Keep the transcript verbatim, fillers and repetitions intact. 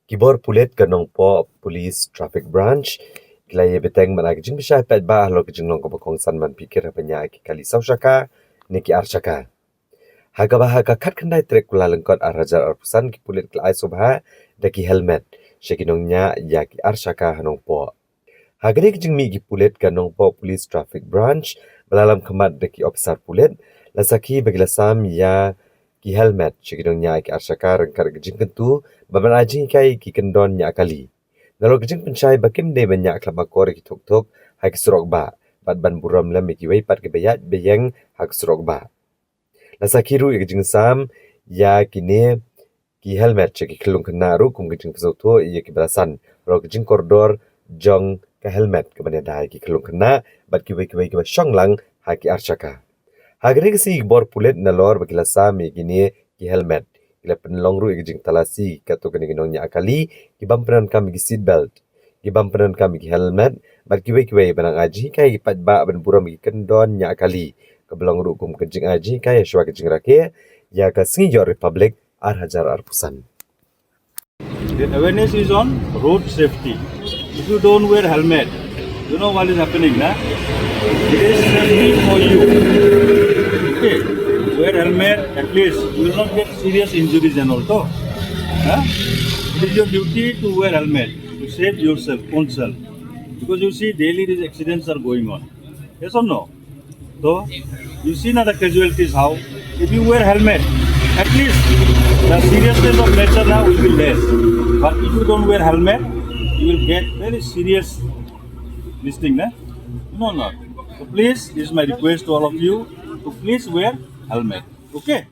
Ki bor pulit ka Nongpoh Police Traffic Branch ki la ïa bteng mynta ka jingpynshai paidbah halor ka jinglong kaba kongsan ban phikir haba ñiah ki kali saw shaka ne ki ar shaka. Ha kaba ha ka khatkhyndai tarik Kyllalyngkot ar hajar arphew san ki pulit ki la ai sngewbha da ki helmet sha ki nongñiah ïa ki ar shaka ha Nongpoh. Ha kane ka jingmih ki pulit ka Nongpoh Police Traffic Branch ba la lam khmat da ki ophisar pulit la sakhi ba ki la sam ïa ki helmet sha ki nongñiah ki ar shaka ryngkat ka jingkyntu ba ban ai jinghikai ki kyndon ñiah kali. Nalor ka jingpynshai ba kim dei ban ñiah khlem akor ïa ki thuk thuk ha ki surok bah bad ban burom lem ïa kiwei pat kiba ïaid ba ïeng ha ki surok bah. La sakhi ruh ïa ka jingsam ïa kine ki helmet sha ki khyllung khynnah ruh kum ka jingpynsngewthuh ïa kiba la san halor ka jingkordor jong ka helmet kaban ïada ïa ki khyllung khynnah bad kiwei kiwei kiba shong lang ha ki ar shaka. Ha kane ka sngi ki bor pulit nalor ba ki la sam ïa kine ki helmet ki la pynlong ruh ïa ka jingtalasi katto katne ki nongñiah kali ki bym pyndonkam ïa ki seat belt, ki bym pyndonkam ïa ki helmet bad kiwei kiwei ba nang ai jinghikai ïa ki paidbah ban burom ïa ki kyndon ñiah kali kaba long ruh kum ka jingai jinghikai shuwa ka jingrakhe ïa ka sngi ïoh Republic ar hajar arphew san. The awareness is on road safety. If you don't wear helmet, you know what is happening, na? It is safety for you. Okay, wear helmet, at least you will not get serious injuries and all. So, huh? It is your duty to wear helmet to save yourself, own self. Because you see, daily these accidents are going on. Yes or no? So, you see now the casualties how. If you wear helmet, at least the seriousness of nature now will be less. But if you don't wear helmet, you will get very serious this thing, na? No, no. So please, this is my request to all of you to please wear helmet. Okay?